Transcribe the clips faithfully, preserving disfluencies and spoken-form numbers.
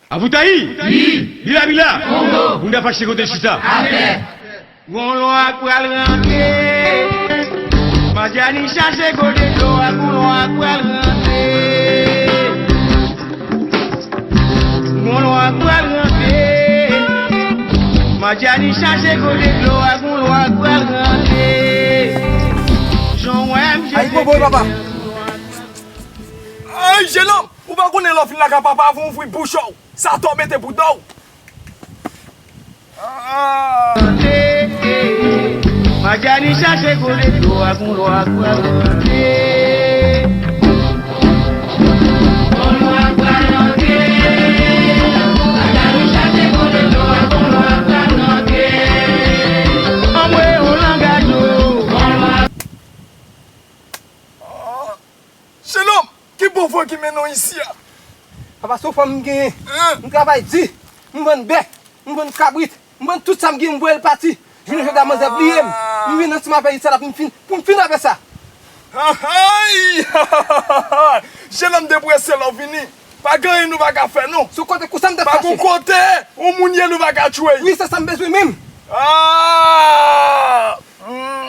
Avoutayi! Bila bila! Moun ka fache kote chita. Gon lwa k pral rantre. Madjani chache kote dlo a, gon lwa k pral rantre. Gon lwa k pral rantre. Madjani chache kote dlo a, gon lwa k pral rantre. Jan w wè m Ay, bobo, papa. Ay, jenòm, ou pa konnen lè w fin lakay papa, fò w ouvri bouch ou. Sa atò mete pou do w. Ah. Madjani chache kote dlo a, gon lwa k pral rantre. Gon lwa k pral rantre. Madjani chache kote dlo a, gon lwa k pral rantre. Anmwe yon langaj yo. Gon lwa. Ah. Jenòm, ki bon van ki mennen w isi a? Papa, se yon fanm m genyen. Hein? M travay di, m vann bè, m vann kabrit, m vann tout sa m genyen, m voye l pati. Jounen jodi a, manzè bliye m. M vin nan ti mapè isit la pou m fin, pou m fin avè sa. Ay! Jenòm deprese lè w vini. Pa gen anyen nou pa ka fè, non. Sou kote konsa m t ap fache. Pa gen kote, yon moun ye nou pa ka tchwe. Wi, se sa m bezwen menm. Ah! Hmm.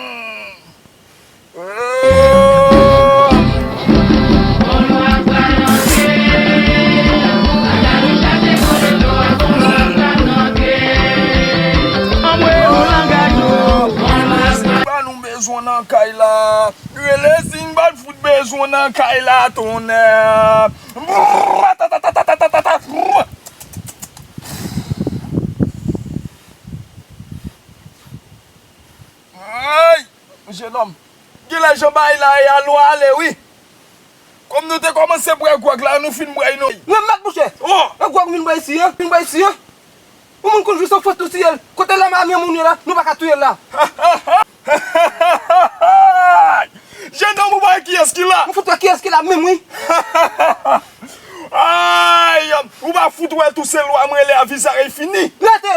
Anmwe yon langaj yo. Sinbad nou bezwen nan kay la. Rele Sinbad fout bezwen nan kay la tonnè. Ay! Jenòm, genlè jan bagay la ye a, lwa ale wi. Kòm nou te kòmanse bwè gwòg la, nou fin bwè nou. Mwen mèt mouche. Oh! E gwòg vin bwè isi an, vin bwè isi an. Yon moun konn jwi se fòs nou tiye l. Kote lame a moun yo la, nou pa ka touye l la. Jenòm, ou pa wè kiyès ki la? M fout wè kiyès ki la menm wi. Ay, ou pa fout wè tou se lwa m rele a, vizarey fini. Rete!